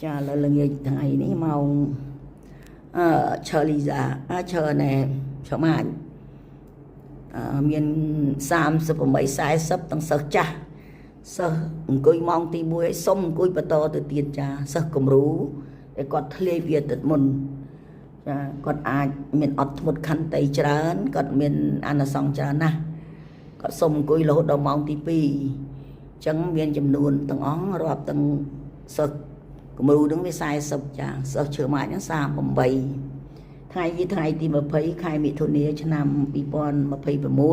ចាឥឡូវល្ងាចថ្ងៃនេះម៉ោងអឺឆើលីសាអឆើណែឆើម៉ាញអឺមាន38 40ទាំងសិស្សចាស់សិស្សអង្គុយម៉ោងទី1ឲ្យសុំអង្គុយបន្តទៅទៀតចាសិស្សគំរូដែលគាត់ធ្លាយពីអាទិត្យមុនចាគាត់អាចមានអត់ធ្មត់ខន្តីច្រើនគាត់មានអានិសង្សច្រើនណាស់គាត់សុំអង្គុយរហូតដល់ម៉ោងទី2អញ្ចឹងមានចំនួនទាំងអង្គរាប់ទាំងសិស្សគំរូនឹងវា40ចាសិស្សឈើម៉ាច់ហ្នឹង38ថ្ងៃជាថ្ងៃទី20ខែមិថុនាឆ្នាំ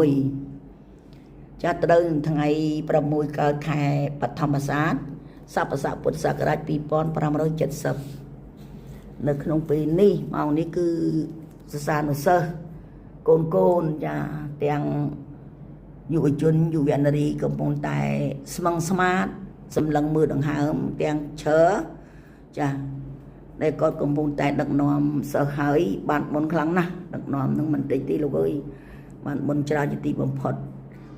2026ចាត្រូវនឹងថ្ងៃ6កើតខែបឋមសាទស័ព្ទស័កពុទ្ធសករាជ2570នៅក្នុងពេលនេះម៉ោងនេះគឺសិស្សានុសិស្សកូនកូនចាទាំងយុវជនយុវនារីកំពុងតែស្មឹងស្មាតសម្លឹងមើលដង្ហើមទាំងឈើចាដែលគាត់កំពុងតែដឹកនាំសិស្សហើយបានបុណ្យខ្លាំងណាស់ដឹកនាំនឹងមិនតិចទេលោកអើយបានបុណ្យច្រើនជាទីបំផុត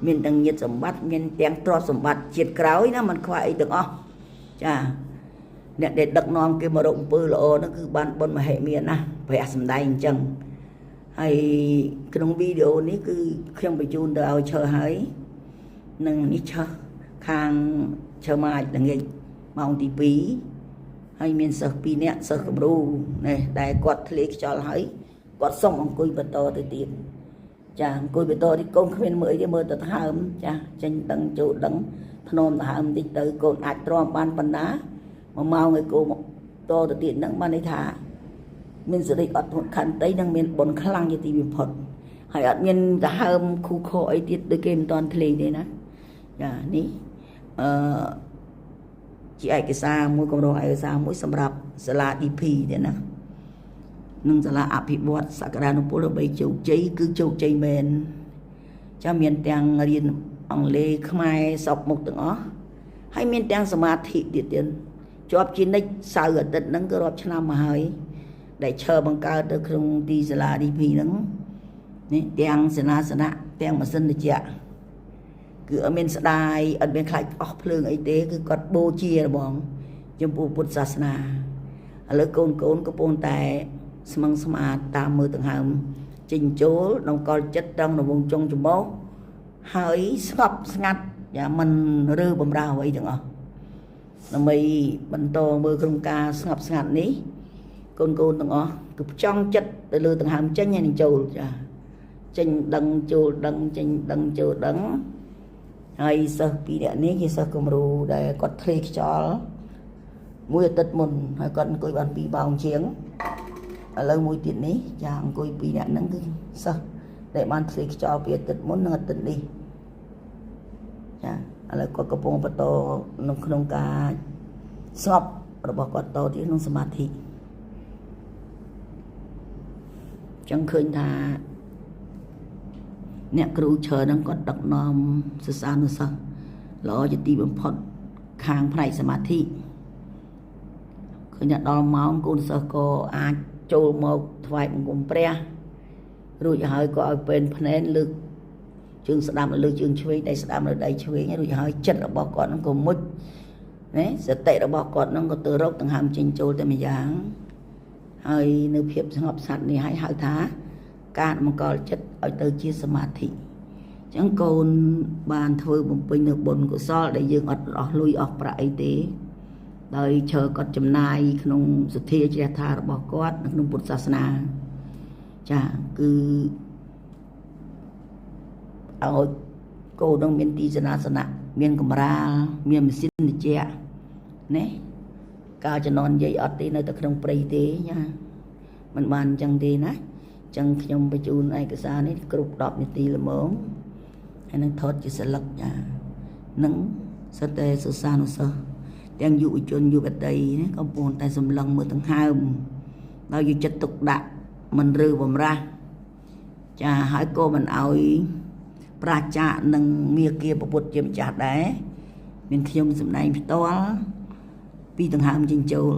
មានទាំងញាតិសម្បត្តិមានទាំងទ្រព្យសម្បត្តិជាតិក្រោយណាមិនខ្វះអីទាំងអស់ចាអ្នកដែលដឹកនាំគេមករកអំពើល្អហ្នឹងគឺបានបុណ្យមហិមាណាស់ព្រះសម្ដែងអញ្ចឹងហើយក្នុងវីដេអូនេះគឺខ្ញុំបញ្ជូនទៅឲ្យឈើហើយនឹងនេះឈើខាងឈើម៉ាចល្ងាចម៉ោងទី2ហើយមានសិស្ស2នាក់សិស្សគំរូនេះដែលគាត់ធ្លាយខ្យល់ហើយគាត់សុំអង្គុយបន្តទៅទៀតចាអង្គុយបន្តនេះកូនគ្មានមើលអីទេមើលតែហើមចាចេញដឹងចូលដឹងធ្នមទៅហើមតិចទៅកូនអាចទ្រាំបានប៉ុណ្ណាមួយម៉ោងឲ្យកូនតទៅទៀតហ្នឹងបានន័យថាមានសេរីអត់ធ្មត់ខន្តីនិងមានបុណ្យខ្លាំងជាទីបំផុតហើយអត់មានទៅហើមខូខអីទៀតដូចគេមិនតាន់ធ្លាយទេណាចានេះអឺជាឯកសារមួយកម្រងឯកសារមួយសម្រាប់សាលា DP ទេណានិងសាលាអភិវឌ្ឍសក្តានុពលដើម្បីជោគជ័យគឺជោគជ័យមែនចាមានទាំងរៀនអង់គ្លេសខ្មែរសពមុខទាំងអស់ហើយមានទាំងសមាធិទៀតទៀតជាប់ជានិច្ចសៅរ៍អាទិត្យហ្នឹងគឺរាប់ឆ្នាំមកហើយដែលឈើបង្កើតទៅក្នុងទីសាលា DP ហ្នឹងនេះទាំងសេនាសនៈទាំងម៉ាស៊ីនត្រជាក់គឺអត់មានស្ដាយអត់មានខ្លាចអស់ភ្លើងអីទេគឺគាត់បូជាហ្មងចំពោះពុទ្ធសាសនាឥឡូវកូនកូនកំពុងតែស្មឹងស្មាតតាមមើលដង្ហើមចេញចូលក្នុងកលចិត្តត្រង់រវងចុងច្រមុះហើយស្ងប់ស្ងាត់យ៉ាមិនរើបំរើអ្វីទាំងអស់ដើម្បីបន្តមើលក្នុងការស្ងប់ស្ងាត់នេះកូនកូនទាំងអស់គឺផ្ចង់ចិត្តទៅលើដង្ហើមចេញហើយនឹងចូលចាចេញដឹងចូលដឹងចេញដឹងចូលដឹងហើយសិស្សពីរនាក់នេះជាសិស្សគំរូដែលគាត់ធ្លាយខ្យល់មួយអាទិត្យមុនហើយគាត់អង្គុយបាន2ម៉ោងជាងឥឡូវមួយទៀតនេះចាអង្គុយពីរនាក់ហ្នឹងគឺសិស្សដែលបានធ្លាយខ្យល់ពីអាទិត្យមុននិងអាទិត្យនេះចាឥឡូវគាត់កំពុងបន្តនៅក្នុងការស្ងប់របស់គាត់តទៀតក្នុងសមាធិចឹងឃើញថាអ្នកគ្រូឈើហ្នឹងគាត់ដឹកនាំសិស្សានុសិស្សល្អជាទីបំផុតខាងផ្នែកសមាធិឃើញថាដល់ម៉ោងកូនសិស្សក៏អាចចូលមកថ្វាយបង្គំព្រះរួចហើយក៏ឲ្យពេនភ្នែនលើកជើងស្ដាំលើជើងឆ្វេងដៃស្ដាំលើដៃឆ្វេងរួចហើយចិត្តរបស់គាត់ហ្នឹងក៏មុជណាសតិរបស់គាត់ហ្នឹងក៏ទៅរកដង្ហើមចេញចូលតែម្យ៉ាងហើយនៅភាពស្ងប់ស្ងាត់នេះហើយហៅថាការបង្កល់ចិត្តឲ្យទៅជាសមាធិអញ្ចឹងកូនបានធ្វើបំពេញនៅបុណ្យកុសលដែលយើងអត់អស់លុយអស់ប្រាក់អីទេដោយឈើគាត់ចំណាយក្នុងសទ្ធាជ្រះថ្លារបស់គាត់នៅក្នុងពុទ្ធសាសនាចាគឺឲ្យកូននឹងមានទីសនាសនៈមានកម្រាលមានម៉ាស៊ីនត្រជាក់ណាកាលចំណន់និយាយអត់ទេនៅតែក្នុងព្រៃទេណាមិនបានអញ្ចឹងទេណាអញ្ចឹងខ្ញុំបញ្ជូនឯកសារនេះគ្រប់10នាទីល្មមហើយនឹងថតជាស្លឹកចានឹងសិតតែសិស្សានុសិស្សទាំងយុវជនយុវតីណាកំពុងតែសម្លឹងមើលដង្ហើមដោយយកចិត្តទុកដាក់មិនរើបំរាស់ចាហើយក៏មិនអោយប្រាចាកនឹងមាគាពុទ្ធជាម្ចាស់ដែរមានខ្ញុំសម្ដែងផ្ទាល់ពីដង្ហើមចិញ្ចូល